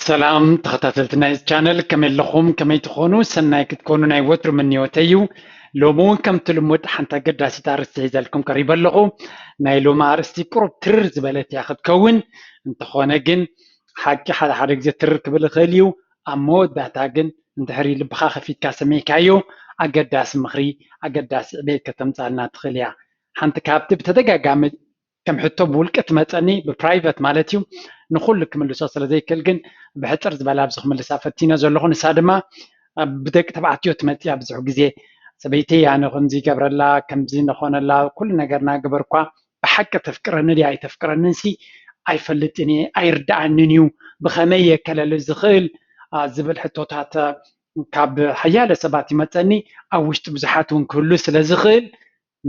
ሰላም ተኸታተልቲ ናይዚ ቻነል፣ ከመይ ኣለኹም? ከመይ ትኾኑ? ሰናይ ክትኮኑ ናይ ወትሩ ምንዮተይ እዩ። ሎሚ እውን ከምቲ ልሙድ ሓንቲ ኣገዳሲት ኣርእስቲ ሒዘልኩም ቀሪበ ኣለኹ። ናይ ሎሚ ኣርእስቲ ቁሩብ ትርር ዝበለት እያ ክትከውን። እንተኾነ ግን ሓቂ ሓደ ሓደ ግዜ ትርር ክብል ይኽእል እዩ። ኣብ መወዳእታ ግን እንድሕሪ ልብኻ ከፊትካ ሰሚዕካዮ ኣገዳሲ ምኽሪ፣ ኣገዳሲ ዕቤት ከተምጻልና ትኽእል እያ። ሓንቲ ካብቲ ብተደጋጋሚ ከም ሕቶ ብውልቂ ትመፀኒ ብፕራይቨት ማለት እዩ ንኩሉ ክምልሶ ስለ ዘይክእል ግን ብሕፅር ዝበለ ኣብዚ ክምልሳ ፈቲነ ዘለኹ። ንሳ ድማ ብደቂ ተባዕትዮ ትመፅያ ብዙሕ ግዜ ሰበይተይ ኣነ ከምዚ ይገብረላ ከምዚ ነኾነላ ኩሉ ነገር ናገበርኳ ብሓቂ ተፍቅረኒ ድያ ኣይተፍቅረንን ሲ ኣይፈልጥን እየ ኣይርድኣንን እዩ ብኸመይ እየ ከለሊ ዝኽእል ዝብል ሕቶታት ካብ ሓያለ ሰባት ይመፀኒ። ኣብ ውሽጢ ብዙሓት እውን ክህሉ ስለ ዝኽእል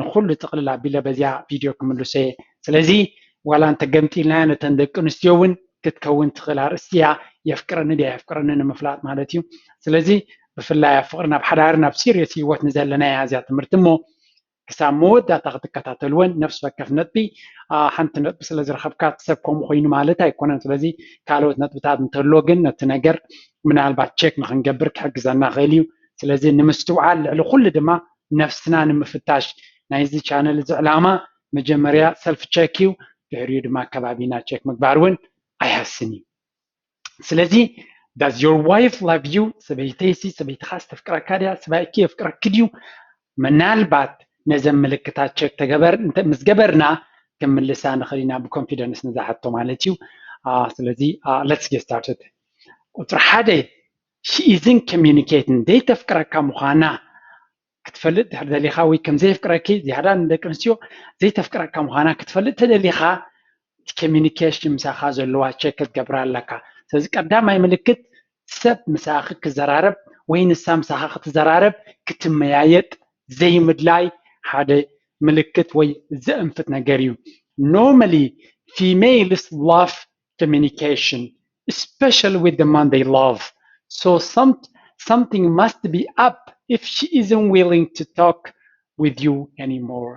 ንኩሉ ጥቕልል ኣቢለ በዚኣ ቪድዮ ክምልሶ እየ። ስለዚ ዋላ እንተገምጢልናዮ ነተን ደቂ ኣንስትዮ እውን ክትከውን ትኽእል ኣርእስቲ እያ። የፍቅረኒ ድያ የፍቅረኒ ንምፍላጥ ማለት እዩ። ስለዚ ብፍላይ ኣብ ፍቕሪ ናብ ሓዳር ናብ ሲሪየስ ህይወት ንዘለና እያ እዚኣ ትምህርቲ እሞ ክሳብ መወዳእታ ክትከታተልወን ነፍሲ ወከፍ ነጥቢ ሓንቲ ነጥቢ ስለ ዝረኸብካ ሰብ ከምኡ ኮይኑ ማለት ኣይኮነን። ስለዚ ካልኦት ነጥብታት እንተሎ ግን ነቲ ነገር ምናልባት ቸክ ንክንገብር ክሕግዘና ክእል እዩ። ስለዚ ንምስትውዓል ልዕሊ ኩሉ ድማ ነፍስና ንምፍታሽ ናይዚ ቻነል እዚ ዕላማ መጀመርያ ሰልፍ ቸክ እዩ። ድሕሪኡ ድማ ከባቢና ቸክ ምግባር እውን ኣይሃስን እዩ። ስለዚ does your wife love you? ሰበይተይሲ ሰበይትኻስ ተፍቅረካ ድያ? ሰብኣይኪ የፍቅረኪ ድዩ? ምናልባት ነዘን ምልክታት ቸክ ተገበር ምስ ገበርና ክምልሳ ንኽእል ኢና ብኮንፊደንስ ነዛ ሕቶ ማለት እዩ። ስለዚ let's get started። ቁፅሪ ሓደ she isn't communicating ዘይተፍቅረካ ምዃና ክትፈልጥ ድሕር ደሊኻ ወይ ከም ዘየፍቅረኪ ዝያዳ ንደቂ ኣንስትዮ ዘይተፍቅረካ ምዃና ክትፈልጥ ተደሊኻ እቲ ኮሚኒኬሽን ምሳኻ ዘለዋ ቸክ ክትገብራ ኣለካ። ስለዚ ቀዳማይ ምልክት ሰብ ምሳኺ ክዘራረብ ወይ ንሳ ምሳኻ ክትዘራረብ ክትመያየጥ ዘይምድላይ ሓደ ምልክት ወይ ዘእንፍት ነገር እዩ። Normally females love communication, especially with the man they love. So some, something must be up if she isn't willing to talk with you anymore.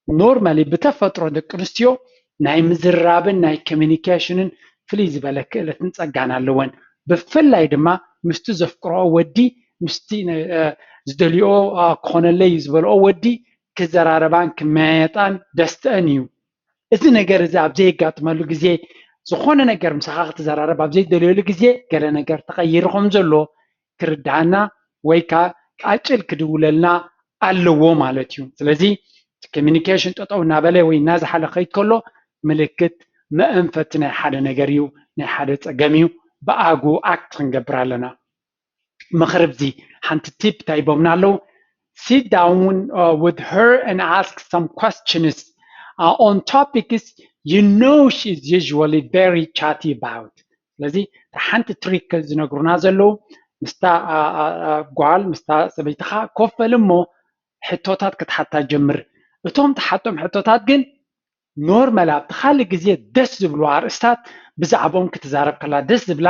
ኖርማሊ ብተፈጥሮ ደቂ ኣንስትዮ ናይ ምዝራብን ናይ ኮሚኒኬሽንን ፍልይ ዝበለ ክእለትን ጸጋን ኣለወን። ብፍላይ ድማ ምስቲ ዘፍቅርኦ ወዲ ምስቲ ዝደልኦ ክኾነለይ ዝበልኦ ወዲ ክዘራረባን ክመያየጣን ደስተአን እዩ። እዚ ነገር እዚ ኣብ ዘየጋጥመሉ ግዜ ዝኾነ ነገር ምሳኻ ክትዘራረብ ኣብ ዘይደልየሉ ግዜ ገለ ነገር ተቐይሩ ከም ዘሎ ክርድኣና ወይ ከዓ ቃጭል ክድውለልና ኣለዎ ማለት እዩ። ስለዚ ኮሚኒኬሽን ጠጠው እናበለ ወይ እናዝሓለ ከይድ ከሎ ምልክት መእንፈቲ ናይ ሓደ ነገር እዩ፣ ናይ ሓደ ፀገም እዩ። ብኣጉ ኣክት ክንገብር ኣለና። ምኽሪ ብዚ ሓንቲ ቲፕ እንታይ ሂቦምና ኣለዉ? Sit down uh, with her and ask some questions uh, on topics you know she is usually very chatty about. ስለዚ ሓንቲ ትሪክ ዝነግሩና ዘለዉ ምስታ ጓል ምስታ ሰበይትኻ ኮፍ በል እሞ ሕቶታት ክትሓታ ጀምር። እቶም ትሓቶም ሕቶታት ግን ኖርማል ኣብቲ ካልእ ግዜ ደስ ዝብሉ ኣርእስታት ብዛዕባኦም ክትዛረብ ከላ ደስ ዝብላ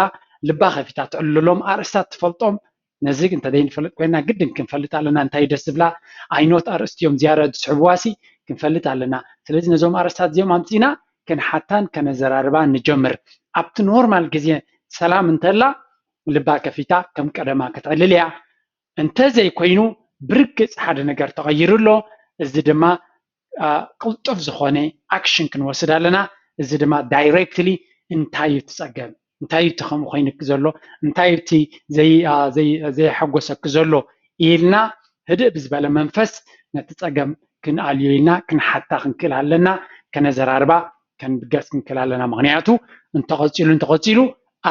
ልባ ከፊታ ትዕልሎም ኣርእስታት ትፈልጦም ነዚ እንተዘይንፈልጥ ኮይና ግድን ክንፈልጥ ኣለና እንታይ ደስ ዝብላ ኣይኖት ኣርእስቲ እዮም ዝያዳ ዝስሕብዋሲ ክንፈልጥ ኣለና። ስለዚ ነዞም ኣርእስታት እዚኦም ኣምፂና ክንሓታን ከነዘራርባን ንጀምር። ኣብቲ ኖርማል ግዜ ሰላም እንተላ ልባ ከፊታ ከም ቀደማ ክትዕልል እያ። እንተዘይኮይኑ ብርግፅ ሓደ ነገር ተቐይሩ ኣሎ። እዚ ድማ ቅልጡፍ ዝኾነ ኣክሽን ክንወስድ ኣለና። እዚ ድማ ዳይሬክትሊ እንታይ እዩ ትፀገም እንታይ እዩ ትኸምኡ ኮይንክ ዘሎ እንታይ እቲ ዘይሓጎሰክ ዘሎ ኢልና ህድእ ብዝበለ መንፈስ ነቲ ፀገም ክንኣልዮ ኢልና ክንሓታ ክንክእል ኣለና። ከነዘራርባ ከንብገስ ክንክእል ኣለና። ምክንያቱ እንተቐፂሉ እንተቐፂሉ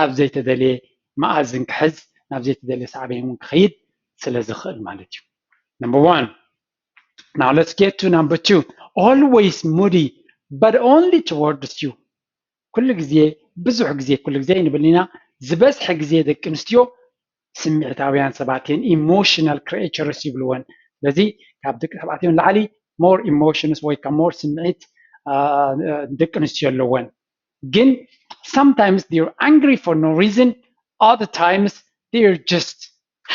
ኣብ ዘይተደልየ መኣዝን ክሕዝ ናብ ዘይተደልየ ሳዕቤን እውን ክኸይድ ስለ ዝኽእል ማለት እዩ። Number one. Now let's get to number two. Always moody, but only towards you. ኩሉ ግዜ ብዙሕ ግዜ ኩሉ ግዜ ንብል ኢና ዝበዝሐ ግዜ ደቂ ኣንስትዮ ስምዒታውያን ሰባት እየን ኢሞሽናል ክሪኤቸርስ ይብልወን። ስለዚ ካብ ደቂ ተባዕትዮ ንላዕሊ ሞር ኢሞሽንስ ወይ ካብ ሞር ስምዒት ደቂ ኣንስትዮ ኣለወን። ግን sometimes they are angry for no reason, other times they are just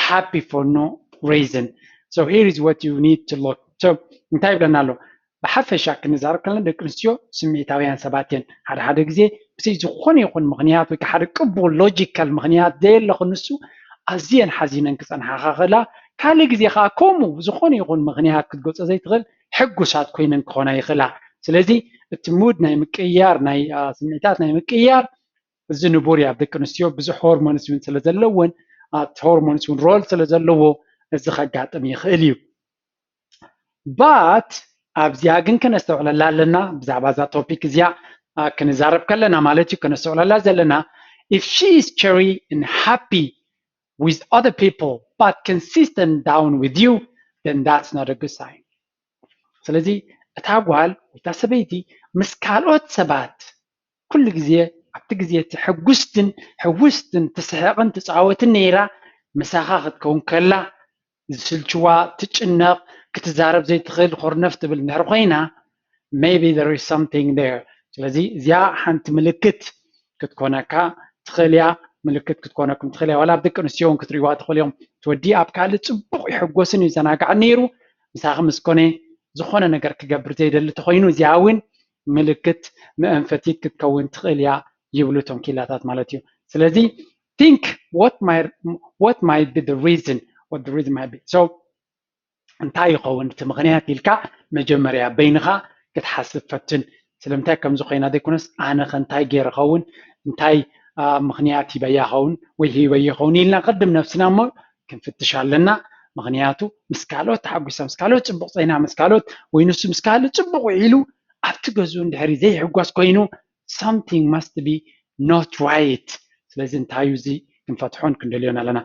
happy for no reason. So here is what you need to look. So እንታይ ይብለና ኣሎ? ብሓፈሻ ክንዛረብ ከለና ደቂ ኣንስትዮ ስምዒታውያን ሰባት እየን። ሓደ ሓደ ግዜ ብዘይ ዝኾነ ይኹን ምኽንያት ወይ ሓደ ቅቡል ሎጂካል ምኽንያት ዘየለ ክንሱ ኣዝየን ሓዚነን ክጸንሓ ክኽእላ፣ ካልእ ግዜ ከዓ ከምኡ ብዝኾነ ይኹን ምኽንያት ክትገልጾ ዘይትኽእል ሕጉሳት ኮይነን ክኾና ይኽእላ። ስለዚ እቲ ሙድ ናይ ምቅይያር ናይ ስምዒታት ናይ ምቅይያር እዚ ንቡር እዩ ኣብ ደቂ ኣንስትዮ ብዙሕ ሆርሞንስ እውን ስለ ዘለወን ኣብቲ ሆርሞንስ እውን ሮል ስለ ዘለዎ እዚ ከጋጥም ይኽእል እዩ። ባት ኣብዚኣ ግን ከነስተውዕለላ ኣለና። ብዛዕባ እዛ ቶፒክ እዚኣ ክንዛረብ ከለና ማለት እዩ ከነስተውዕለላ ዘለና if she is cheery and happy with other people but consistent down with you, then that's not a good sign. ስለዚ እታ ጓል እታ ሰበይቲ ምስ ካልኦት ሰባት ኩሉ ግዜ ኣብቲ ግዜ እቲ ሕጉስትን ሕውስትን ትስሕቕን ትፃወትን ነይራ ምሳኻ ክትከውን ከላ ዝስልችዋ ትጭነቕ ክትዛረብ ዘይትኽእል ኮርነፍ ትብል እንድሕር ኮይና maybe there is something there። ስለዚ እዚኣ ሓንቲ ምልክት ክትኮነካ ትኽእል እያ። ምልክት ክትኮነኩም ትኽእል እያ። ዋላ ኣብ ደቂ ኣንስትዮ እውን ክትርእይዋ ትኽእል እዮም። እቲ ወዲ ኣብ ካልእ ፅቡቕ ይሕጎስን ይዘናጋዕን ነይሩ ምሳኺ ምስ ኮነ ዝኾነ ነገር ክገብር ዘይደሊ ተኮይኑ እዚኣ እውን ምልክት መእንፈቲት ክትከውን ትኽእል እያ ይብሉ እቶም ኪላታት ማለት እዩ። ስለዚ think what might what might be the reason what the reason might be so እንታይ ይኸውን እቲ ምኽንያት ኢልካ መጀመርያ በይንኻ ክትሓስብ ፈትን። ስለምንታይ ከምዚ ኮይና ዘይኮነስ ኣነ ከ እንታይ ገይረ ኸውን እንታይ ምኽንያት ሂበያ ኸውን ወይ ሂበዮ ኸውን ኢልና ቅድም ነብስና እሞ ክንፍትሽ ኣለና። ምኽንያቱ ምስ ካልኦት ተሓጒሳ ምስ ካልኦት ፅቡቕ ፀይና ምስ ካልኦት ወይ ንሱ ምስ ካልእ ፅቡቕ ውዒሉ ኣብቲ ገዝኡ እንድሕሪ ዘይሕጓስ ኮይኑ something must be not right። ስለዚ እንታይ እዩ እዚ ክንፈትሖን ክንደልዮን ኣለና።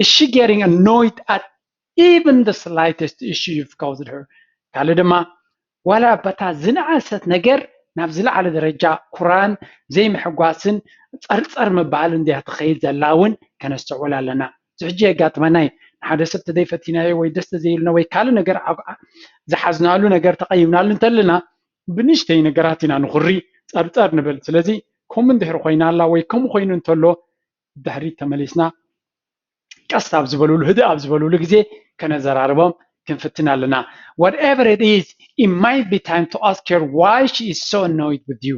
Is she getting annoyed at even the slightest issue you've caused her? ካልእ ድማ ዋላ በታ ዝነኣሰት ነገር ናብ ዝለዓለ ደረጃ ኩራን ዘይምሕጓስን ፀርፀር ምባል እንድያ ትኸይድ ዘላ እውን ከነስተውዕል ኣለና። እዚ ሕጂ የጋጥመና እዩ። ንሓደ ሰብ ተዘይፈቲናዮ ወይ ደስ ተዘይብልና ወይ ካልእ ነገር ዝሓዝናሉ ነገር ተቐይምናሉ እንተለና ብንሽተይ ነገራት ኢና ንኹሪ ፀርፀር ንብል። ስለዚ ከምኡ እንድሕር ኮይና ኣላ ወይ ከምኡ ኮይኑ እንተሎ ድሕሪት ተመሊስና ቀስ ኣብ ዝበሉሉ ህድእ ኣብ ዝበሉሉ ግዜ ከነዘራርቦም ክንፍትን ኣለና። Whatever it is, it might be time to ask her why she is so annoyed with you.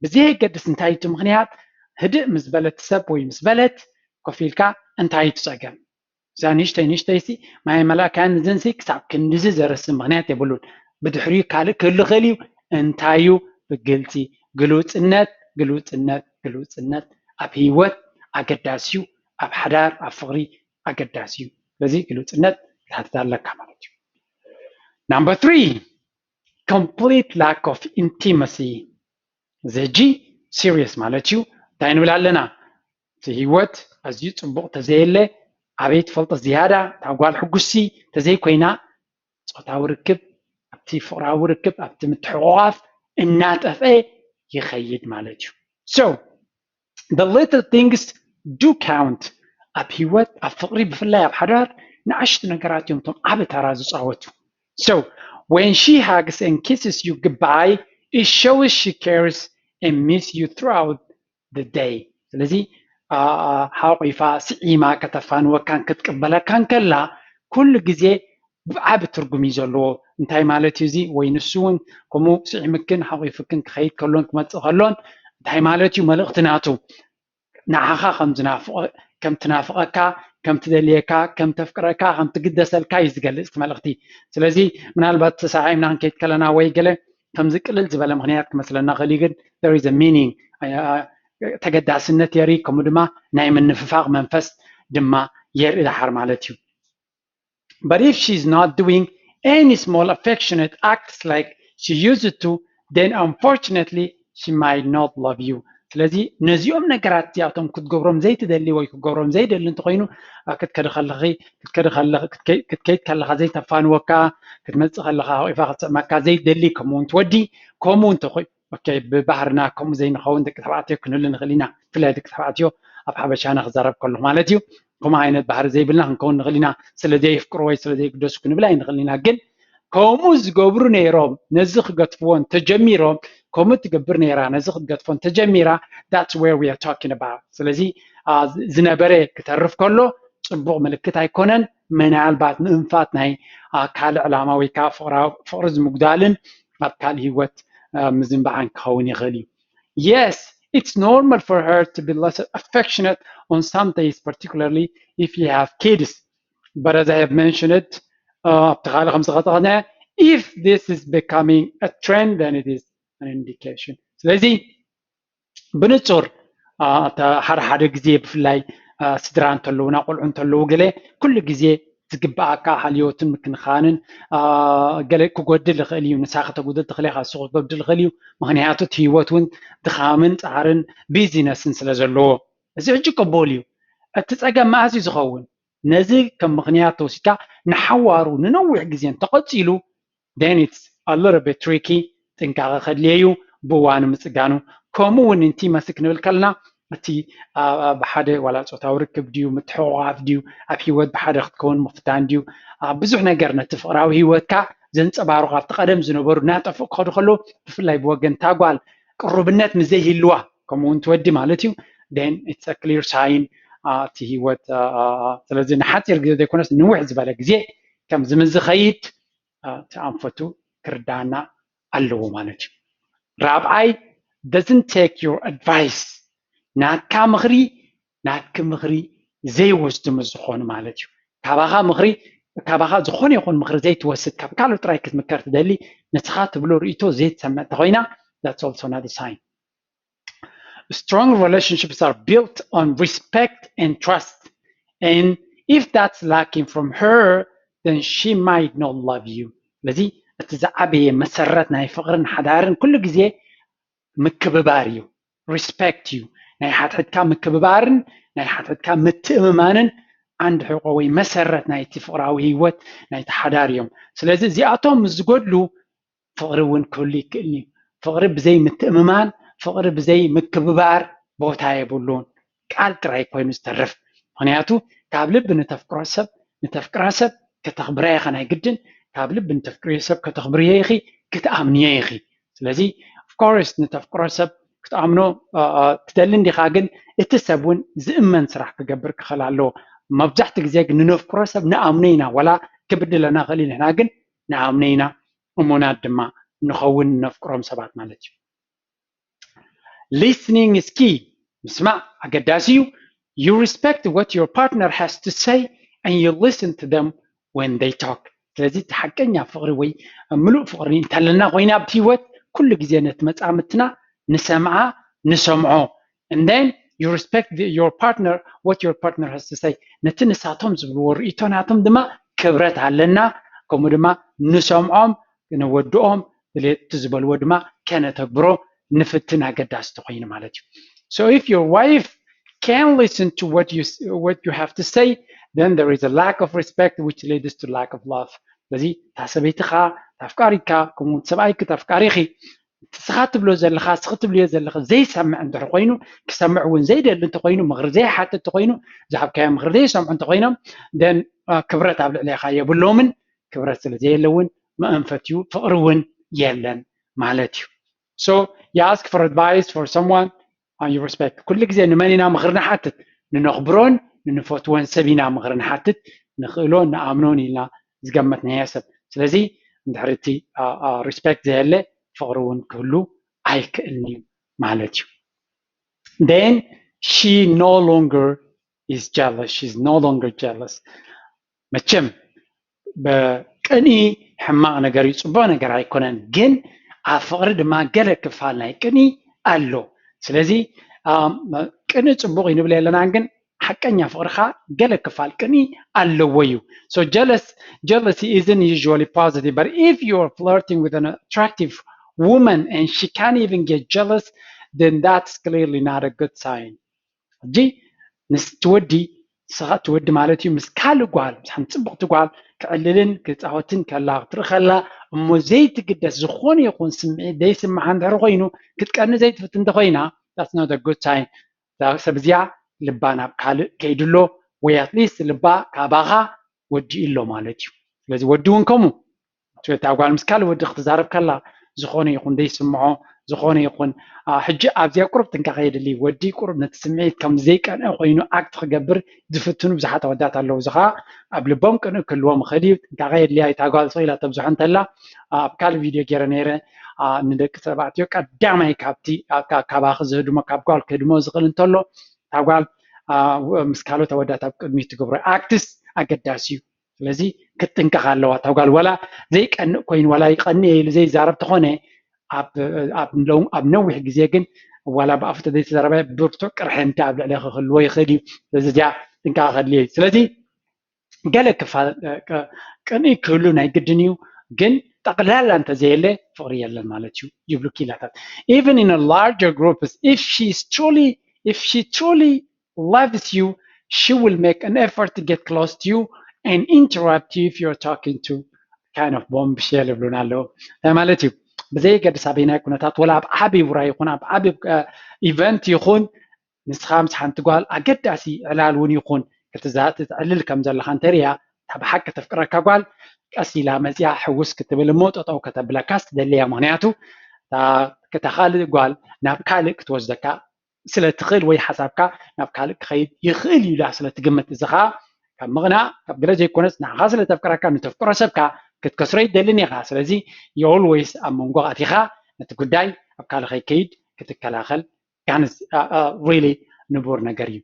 ብዘየገድስ እንታይ እቲ ምኽንያት ህድእ ምስ በለት ሰብ ወይ ምስ በለት ኮፍ ኢልካ እንታይ እዩ ትፀገም እዛ ንሽተይ ንሽተይሲ ማይ መላእካያን ንዝንሲ ክሳብ ክንድዚ ዘረሲ ምኽንያት የብሉን። ብድሕሪኡ ካልእ ክህሉ ክእል እዩ። እንታይ እዩ? ብግልፂ ግሉፅነት ግሉፅነት ግሉፅነት ኣብ ህይወት ኣገዳሲ እዩ። ኣብ ሓዳር ኣብ ፍቕሪ ኣገዳሲ እዩ። ስለዚ ግሉፅነት ክትሓትት ኣለካ ማለት እዩ። Number three, complete lack of intimacy. እዚ ሕጂ serious ማለት እዩ። እንታይ ንብል ኣለና? እቲ ህይወት ኣዝዩ ፅቡቕ ተዘየለ ኣበይ ትፈልጦ ዝያዳ እታ ጓል ሕጉስቲ ተዘይኮይና ፆታዊ ርክብ ኣብቲ ፍቕራዊ ርክብ ኣብቲ ምትሕቑቓፍ እናጠፍአ ይኸይድ ማለት እዩ። So the little things do count። ኣብ ህይወት ኣብ ፍቕሪ ብፍላይ ኣብ ሓዳር ንኣሽቱ ነገራት እዮም እቶም ዓቢ ተራ ዝፃወቱ። So when she hugs and kisses you goodbye, it shows she cares and miss you throughout the day። ስለዚ ሓቂፋ ስዒማ ከተፋንወካን ክትቅበለካን ከላ ኩሉ ግዜ ብዓቢ ትርጉም እዩ ዘለዎ። እንታይ ማለት እዩ እዚ? ወይ ንሱ እውን ከምኡ ስዒምክን ሓቂፍክን ክኸይድ ከሎን ክመፅእ ከሎን እንታይ ማለት እዩ? መልእኽቲ ናቱ ንዓኻ ከም ትናፍቐካ ከም ትደልየካ ከም ተፍቅረካ ከም ትግደሰልካ እዩ ዝገልፅ እቲ መልእኽቲ። ስለዚ ምናልባት ተሰዓዒምና ክንከይድ ከለና ወይ ገለ ከምዚ ቅልል ዝበለ ምኽንያት ክመስለና ክእል እዩ ግን there is a meaning ተገዳስነት የርኢ ከምኡ ድማ ናይ ምንፍፋቕ መንፈስ ድማ የርኢ ደሓር ማለት እዩ። But if she is not doing any small affectionate acts like she used to, then unfortunately she might not love you. ስለዚ ነዚኦም ነገራት እዚኣቶም ክትገብሮም ዘይትደሊ ወይ ክትገብሮም ዘይደሊ እንተኮይኑ ክትከድ ከለኺ ክትከድ ከለኺ ክትከይድ ከለኻ ዘይተፋንወካ ክትመፅእ ከለኻ ሓቂፋ ክትስዕመካ ዘይደሊ ከምኡ እውን ትወዲ ከምኡ እንተኮይ ብባህርና ከምኡ ዘይንኸውን ደቂ ተባዕትዮ ክንህሉ ንኽእል ኢና። ብፍላይ ደቂ ተባዕትዮ ኣብ ሓበሻና ክዛረብ ከለኹ ማለት እዩ። ከምኡ ዓይነት ባህሪ ዘይብልና ክንከውን ንኽእል ኢና። ስለ ዘየፍቅሩ ወይ ስለ ዘይግደሱ ክንብል ኣይንኽእል ኢና። ግን ከምኡ ዝገብሩ ነይሮም ነዚ ክገትፍዎ እንተጀሚሮም ከምኡ ትገብር ነይራ ነዚ ክትገትፎ እንተጀሚራ that's where we are talking about። ስለዚ ዝነበረ ክተርፍ ከሎ ፅቡቕ ምልክት ኣይኮነን። ምናልባት ምእንፋት ናይ ካልእ ዕላማ ወይ ከዓ ፍቕሪ ዝምጉዳልን ኣብ ካልእ ህይወት ምዝንባዓን ክኸውን ይኽእል እዩ። Yes, it's normal for her to be less affectionate on some days, particularly if you have kids. But as I have mentioned, ኣብቲ ካልእ ከም ዝኸጠቐነ, if this is becoming a trend, then it is an indication. ስለዚ ብንጹር ሓደ ሓደ ግዜ ብፍላይ ስድራ እንተለዉና ቆልዑ እንተለዉ ገለ ኩሉ ግዜ ዝግባኣካ ሃልዮትን ምክንኻንን ገለ ክጎድል ይኽእል እዩ። ንሳ ከተጉድል ትኽእል ኢኻ፣ እሱ ክጎድል ይኽእል እዩ። ምኽንያቱ እቲ ህይወት እውን ድኻምን ጻዕርን ቢዚነስን ስለ ዘለዎ እዚ ሕጂ ቅቡል እዩ። እቲ ጸገም መኣስ እዩ ዝኸውን? ነዚ ከም ምኽንያት ተወሲድካ ንሓዋሩ ንነዊሕ ግዜ እንተቐጺሉ then it's a little bit tricky፣ ጥንቃቐ ከድልየ እዩ ብእዋኑ ምጽጋኑ። ከምኡ እውን ኢንቲመሲ ክንብል ከለና እቲ ብሓደ ዋላ ጾታዊ ርክብ ድዩ ምትሕቑቓፍ ድዩ ኣብ ህይወት ብሓደ ክትከውን ምፍታን ድዩ ብዙሕ ነገር ነቲ ፍቕራዊ ህይወትካ ዘንጸባርቑ ኣብቲ ቀደም ዝነበሩ እናጠፍኡ ክኸዱ ከለዉ ብፍላይ ብወገን እታ ጓል ቅሩብነት ምስ ዘይህልዋ ከምኡ እውን ትወዲ ማለት እዩ then it's a clear sign እቲ ህይወት ስለዚ ንሓፂር ግዜ ዘይኮነስ ንውሕ ዝበለ ግዜ ከምዚ ምስ ዝኸይድ እቲ ኣንፈቱ ክርዳና ኣለዎ ማለት እዩ። ራብዓይ doesn't take your advice፣ ናትካ ምኽሪ ናትኪ ምኽሪ ዘይወስዱ ምስ ዝኾኑ ማለት እዩ። ካባኻ ምኽሪ ካባኻ ዝኾነ ይኹን ምኽሪ ዘይትወስድ ካብ ካልእ ጥራይ ክትምከር ትደሊ ንስኻ ትብሎ ርእቶ ዘይትሰምዕ እንተኾይና that's also another sign። Strong relationships are built on respect and trust. And if that's lacking from her, then she might not love you. ስለዚ እቲ ዝዓበየ መሰረት ናይ ፍቕርን ሓዳርን ኩሉ ግዜ ምክብባር እዩ፣ ሪስፔክት እዩ። ናይ ሓድሕድካ ምክብባርን ናይ ሓድሕድካ ምትእምማንን ዓንዲ ሕቆ ወይ መሰረት ናይቲ ፍቕራዊ ህይወት ናይቲ ሓዳር እዮም። ስለዚ እዚኣቶም ምስ ዝጎድሉ ፍቕሪ እውን ክህሉ ይክእልን እዩ። ፍቕሪ ብዘይ ምትእምማን፣ ፍቕሪ ብዘይ ምክብባር ቦታ የብሉን። ቃል ጥራይ ኮይኑ ዝተርፍ። ምኽንያቱ ካብ ልቢ ንተፍቅሮ ሰብ ንተፍቅራ ሰብ ከተኽብራ ኢኻ ናይ ግድን። ካብ ልቢ ንተፍቅርዮ ሰብ ከተኽብርዮ ኢኺ፣ ክትኣምንዮ ኢኺ። ስለዚ ኦፍኮርስ ንተፍቅሮ ሰብ ክትኣምኖ ትደሊ እንዲኻ፣ ግን እቲ ሰብ እውን ዝእመን ስራሕ ክገብር ክኽእል ኣለዎ። መብዛሕትኡ ግዜ ግን ንነፍቅሮ ሰብ ንኣምኖ ኢና፣ ዋላ ክብድለና ክእል ንሕና ግን ንኣምኖ ኢና። እሙናት ድማ ንኸውን ነፍቅሮም ሰባት ማለት እዩ። Listening is key። ምስማዕ ኣገዳሲ እዩ። You respect what your partner has to say and you listen to them when they talk። ስለዚ እቲ ሓቀኛ ፍቕሪ ወይ ምሉእ ፍቕሪ እንተለና ኮይና ኣብቲ ህይወት ኩሉ ግዜ ነቲ መጻምትና ንሰምዓ ንሰምዖ and then you respect the, your partner what your partner has to say ነቲ ንሳቶም ዝብልዎ ርእይቶ ናቶም ድማ ክብረት ኣለና። ከምኡ ድማ ንሰምዖም ነወድኦም ድሌት ዝበልዎ ድማ ከነተግብሮ ንፍትን ኣገዳሲ ተኮይኑ ማለት እዩ። So if your wife can't listen to what you what you have to say then there is a lack of respect which leads to lack of love። ስለዚ እታ ሰበይትኻ ታፍቃሪካ ከምኡ ሰብኣይኪ ታፍቃሪኺ ንስኻ ትብሎ ዘለኻ ንስኺ ትብልዮ ዘለኺ ዘይሰምዕ እንድሕር ኮይኑ ክሰምዕ እውን ዘይደሊ እንተኮይኑ ምኽሪ ዘይሓትት እንተኮይኑ ዝሃብካዮ ምኽሪ ዘይሰምዑ እንተኮይኖም then ክብረት ኣብ ልዕሌኻ የብሎምን። ክብረት ስለ ዘየለ እውን መእንፈት እዩ ፍቕሪ እውን የለን ማለት እዩ። So you ask for advice for someone and you respect ኩሉ ግዜ ንመን ኢና ምኽሪ ንሓትት? ንነኽብሮን ንንፈትዎን ሰብ ኢና ምኽሪ ንሓትት። ንኽእሎን ንኣምኖን ኢልና ዝገመትናዮ ሰብ። ስለዚ እንድሕር እቲ ሪስፔክት ዘየለ ፍቕሪ እውን ክህሉ ኣይክእልን እዩ ማለት እዩ። Then she no longer is jealous, she's no longer jealous. መቸም ቅንኢ ሕማቕ ነገር እዩ፣ ፅቡቕ ነገር ኣይኮነን። ግን ኣብ ፍቕሪ ድማ ገለ ክፋል ናይ ቅንኢ ኣሎ። ስለዚ ቅንኢ ፅቡቕ እዩ ንብል የለናን፣ ግን ሓቀኛ ፍቕርኻ ገለ ክፋል ቅንኢ ኣለዎ እዩ። So jealous, jealousy isn't usually positive, but if you are flirting with an attractive woman and she can't even get jealous, then that's clearly not a good sign. ሕጂ ምስ ትወዲ ንስኻ ትወዲ ማለት እዩ ምስ ካልእ ጓል ምስ ሓንቲ ፅብቕቲ ጓል ክዕልልን ክፃወትን ከላ ክትርኢ ከላ እሞ ዘይትግደስ ዝኾነ ይኹን ስምዒት ዘይስምዓ እንድሕር ኮይኑ ክትቀኒ ዘይትፍትን እንተኮይና that's not a good sign። እዛ ሰብ እዚኣ ልባ ናብ ካልእ ከይድሎ ወይ ኣትሊስት ልባ ካባኻ ወዲኡ ኣሎ ማለት እዩ። ስለዚ ወዲ እውን ከምኡ እታ ጓል ምስ ካልእ ወዲ ክትዛረብ ከላ ዝኾነ ይኹን ዘይስምዖ ዝኾነ ይኹን ሕጂ ኣብዚኣ ቁሩብ ጥንቃቐ የድሊ። ወዲ ቁሩብ ነቲ ስምዒት ከም ዘይቀንአ ኮይኑ ኣክት ክገብር ዝፍትኑ ብዙሓት ኣወዳት ኣለዉ። እዚ ኸዓ ኣብ ልቦም ቅንእ ክህልዎም ይኽእል እዩ። ጥንቃቐ የድልያ እዩ። እታ ጓል ስቕ ኢላ ተብዝሖ እንተላ ኣብ ካልእ ቪድዮ ገይረ ነይረ። ንደቂ ተባዕትዮ ቀዳማይ ካብቲ ካባኺ ዝህድሞ ካብ ጓል ክህድሞ ዝኽእል እንተሎ እታ ጓል ምስ ካልኦት ኣወዳት ኣብ ቅድሚት ትገብሮ ኣክትስ ኣገዳሲ እዩ። ስለዚ ክትጥንቀቕ ኣለዋ እታ ጓል። ዋላ ዘይቀንእ ኮይኑ ዋላ ይቐንእ ኢሉ ዘይዛረብ ተኾነ ኣብ ነዊሕ ግዜ ግን ዋላ ብኣፉ ተዘይተዛረበ ብርቱዕ ቅርሕንቲ ኣብ ልዕሌኺ ክህልዎ ይኽእል እዩ። ስለዚ እዚኣ ጥንቃቐ ከድልዮ እዩ። ስለዚ ገለ ክፋል ቅንኢ ክህሉ ናይ ግድን እዩ፣ ግን ጠቕላላ እንተዘየለ ፍቕሪ የለን ማለት እዩ ይብሉ ክኢላታት። Even in a larger groups, if she is truly, if she truly loves you, she will make an effort to get close to you and interrupt you if you're talking to kind of bombshell ይብሉና ኣለዉ። እንታይ ማለት እዩ? ብዘየገድስ ኣበይናይ ኩነታት ወላ ኣብ ዓቢ ውራይ ይኹን ኣብ ዓቢ ኢቨንት ይኹን ንስኻ ምስ ሓንቲ ጓል ኣገዳሲ ዕላል እውን ይኹን ክትዛቲ ትዕልል ከም ዘለኻ እንተሪያ እታ ብሓቂ ተፍቅረካ ጓል ቀስ ኢላ መፅያ ሕውስ ክትብል እሞ ጠጠው ከተብለካስ ትደሊ እያ። ምክንያቱ እታ ካልእ ጓል ናብ ካልእ ክትወስደካ ስለ ትኽእል ወይ ሓሳብካ ናብ ካልእ ክኸይድ ይኽእል እዩ ኢላ ስለ ትግምት፣ እዚ ኸዓ ካብ ምቕናእ ካብ ገለ ዘይኮነስ ንዓኻ ስለ ተፍቅረካ ንተፍቅሮ ሰብካ ክትከስሮ ኣይትደልን ኢኻ። ስለዚ you always ኣብ መንጎ ኣቲኻ ነቲ ጉዳይ ኣብ ካልእ ከይከይድ ክትከላኸል ጋንስ really ንቡር ነገር እዩ።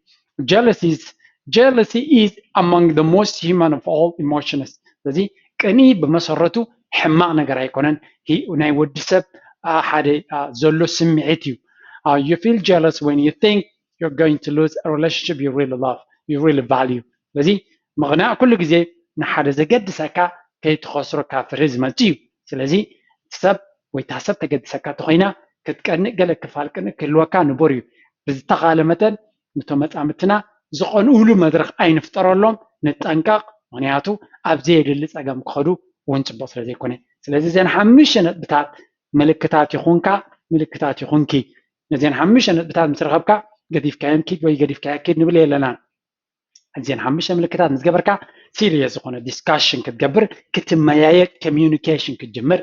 Jealousy is among the most human of all emotions። ስለዚ ቅንኢ ብመሰረቱ ሕማቕ ነገር ኣይኮነን። ናይ ወዲ ሰብ ሓደ ዘሎ ስምዒት እዩ። You feel jealous when you think you're going to lose a relationship you really love, you really value. ስለዚ ምቕናእ ኩሉ ግዜ ንሓደ ዘገድሰካ ከይትኸስሮ ካብ ፍርሂ ዝመጽእ እዩ። ስለዚ እቲ ሰብ ወይ እታ ሰብ ተገድሰካ እንተኾይና ክትቀንእ ገለ ክፋል ቅንእ ክህልወካ ንቡር እዩ። ብዝተኻለ መጠን ንቶም መጻምድትና ዝቐንኡሉ መድረኽ ኣይንፍጠረሎም፣ ንጠንቀቕ። ምኽንያቱ ኣብ ዘየድሊ ጸገም ክኸዱ እውን ጽቡቕ ስለ ዘይኮነ። ስለዚ እዘን ሓሙሽተ ነጥብታት ምልክታት ይኹንካ ምልክታት ይኹንኪ ነዚን ሓሙሽተ ነጥብታት ምስ ረኸብካ ገዲፍካዮም ኪድ ወይ ገዲፍካዮ ኪድ ንብል የለናን። እዚን ሓሙሽተ ምልክታት ምስ ገበርካ ሲሪየስ ዝኾነ ዲስካሽን ክትገብር ክትመያየጥ ኮሚዩኒኬሽን ክትጅምር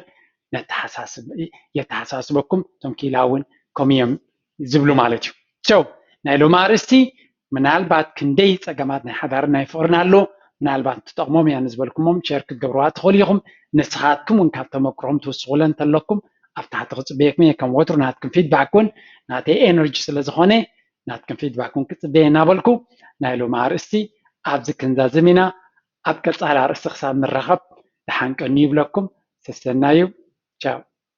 የተሓሳስበኩም። እቶም ኪላ እውን ከምኡ እዮም ዝብሉ ማለት እዩ። So ናይ ሎሚ ኣርእስቲ ምናልባት ክንደይ ፀገማት ናይ ሓዳርን ናይ ፍቕርን ኣሎ ምናልባት ትጠቕሞም እያ ንዝበልኩሞም ሸር ክትገብርዋ ትኽእሉ ኢኹም። ንስኻትኩም እውን ካብ ተመክሮም ትውስኹለ እንተለኩም ኣብ ታሕቲ ክፅበየኩም እየ። ከም ወትሩ ናትኩም ፊድባክ እውን ናተይ ኤነርጂ ስለ ዝኾነ ናትኩም ፊድባክ እውን ክፅበየ እናበልኩ ናይ ሎሚ ኣርእስቲ ኣብዚ ክንዛዝም ኢና። ኣብ ቀፃሊ ኣርእስቲ ክሳብ ንራኸብ ደሓን ቀንዩ ይብለኩም። ሰሰናዩ። ቻው።